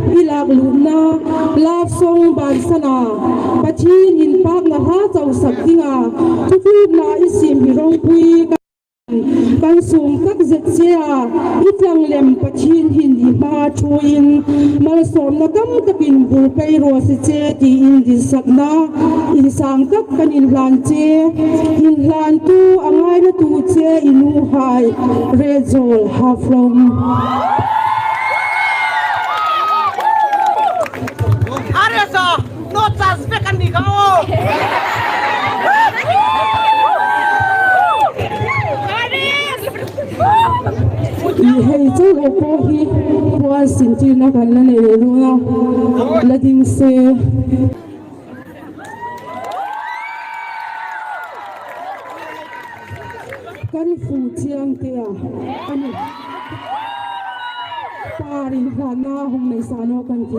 I lak luhna love song bansan a, Pathian in pakna hla cho sak dingah thutlukna i sim hi ropui ka Kan sum tak zet che a, i tlang lem Pathian hin i hma thuin malsawmna tam takin bur pei rawh si che tiin dinsakna insang tak kan inhlan che. Inhlantu a ngaina tu che i nu hai Rezawl Haflong. Ih hei chu lo pawh hi puan sintirna kan la nei leh dawn a, la ding se. Kan fu chiang te a ani. Par in hlanna hung nei sa no kan ti.